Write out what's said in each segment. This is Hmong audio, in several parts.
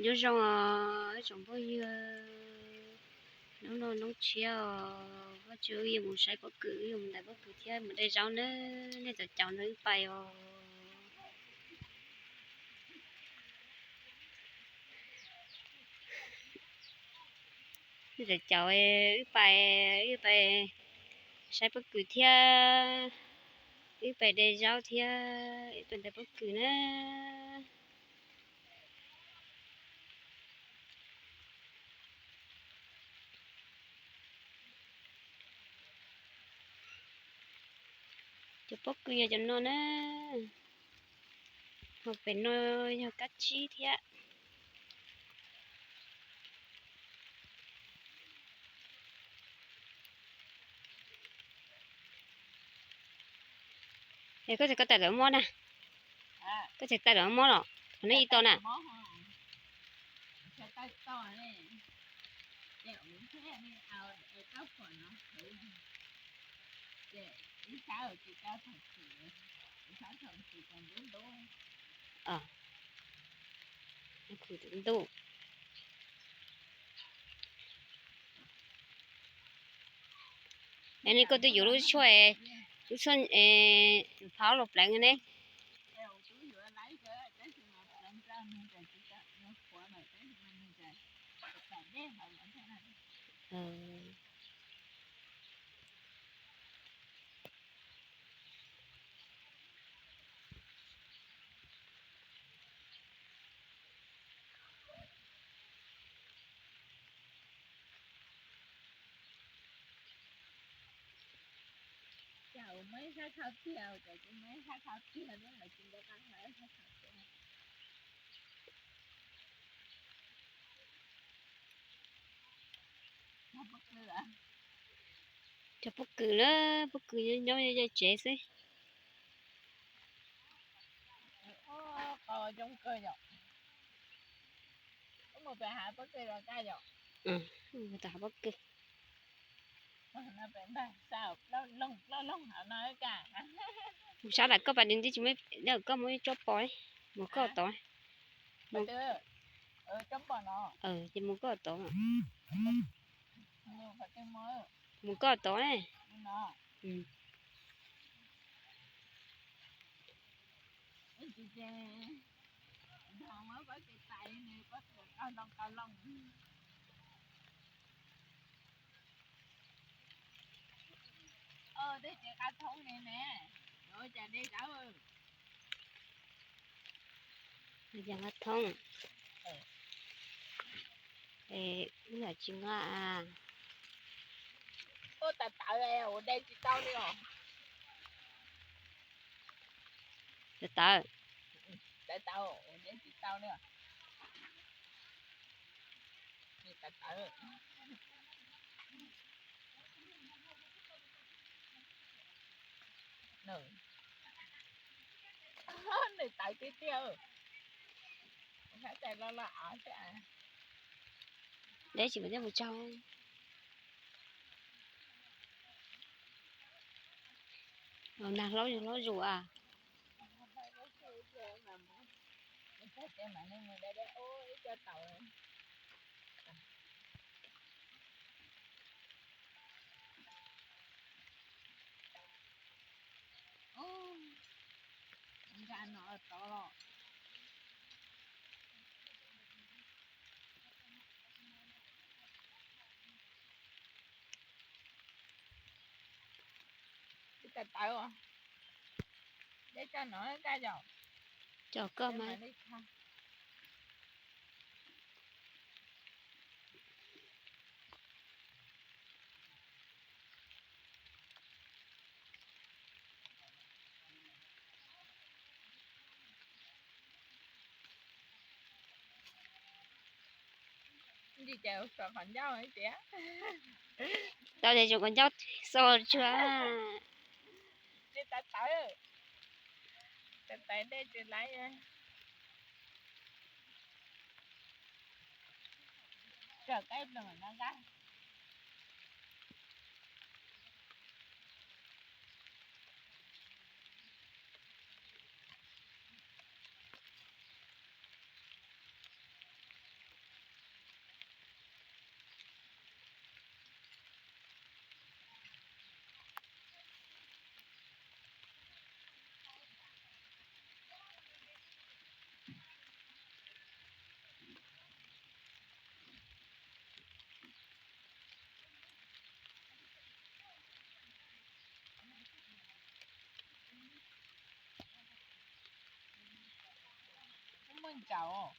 Nyob zoo os ib tsoom phooj ywg, hnub no hnub tshiab os, Vaj Tswv wb yuav mus saib pob kws, wb yuav mus ntais pob kws thiab mus de zaub nawb, nej txawm caum ntawm wb pais os. Nej txawm caum wb pais, wb pais saib pob kws thiab, wb pais de zaub thiab, wb pais ntais pob kws na. Cov pob kws yog cov no na, ho pem no yog kab tsib thiab. Es koj tsis, koj tais lawv mob na, koj tsis tais lawv mob los thaum nej ib tau na. Ntuj, es nej koj twb yuav lub tshuaj, lub tshuaj phau los pleev ne. Cov pob kws na, pob kws nyob nyob tsev xwb. Tom hav pob kws. Mus sab lawm koj pas dis tsis muaj, koj muab ib tsob pos, mus koj tod. Ces mus koj tod. Mus koj tod. Ua cas qab thoob? Wb yam tsis nqa. Tab tawv ua de tsis tau li os. Tab tawv. Tab tawv ua de tsis tau li os. Tab tawv. Nws tawv tiag tiag. Tab tais los los av xwb. Deb tsis mus coj mus tsaug. Nag hlob hlob zus a. Nqa no tod los. Tab tawv os. Deb tso no kaj yom. Cov koj mas. Tsis ces suav qhov ncauj tias. Tau ces suav qhov ncauj xo tsuag. Tsis tawv tawv. Tawv tawv dej tsis laib. Tsuag qaib ploog no nqa. Ntsaum.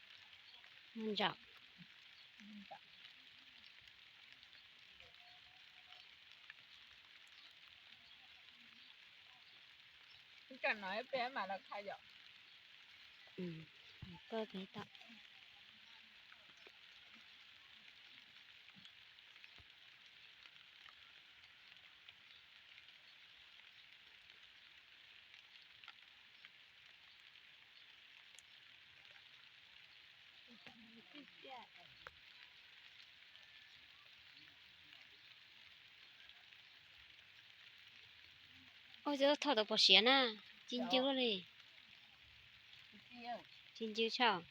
Ua, txhob thaum tau pom siav na, ci ncw li. Ci ncw tshaj.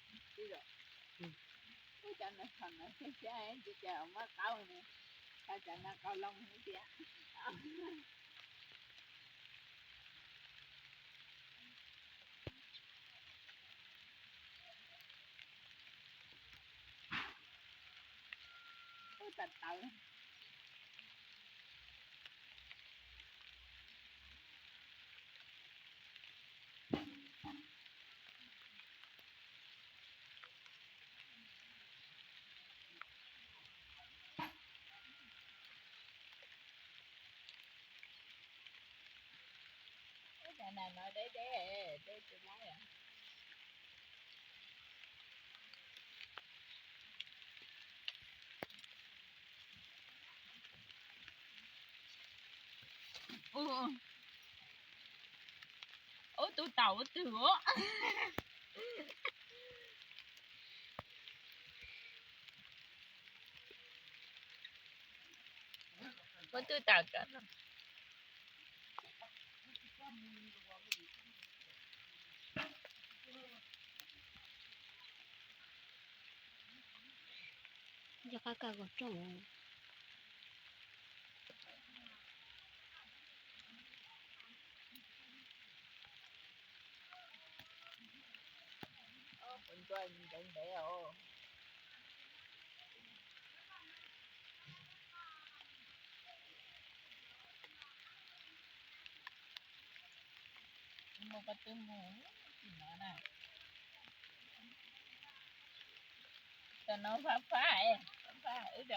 Ub, tus taum ua twg ua. Muab tus taum rov no. Yog qab kaj kom rooj. Mus qhov twg mus, no na. Tam no fab fab, fab fab wb.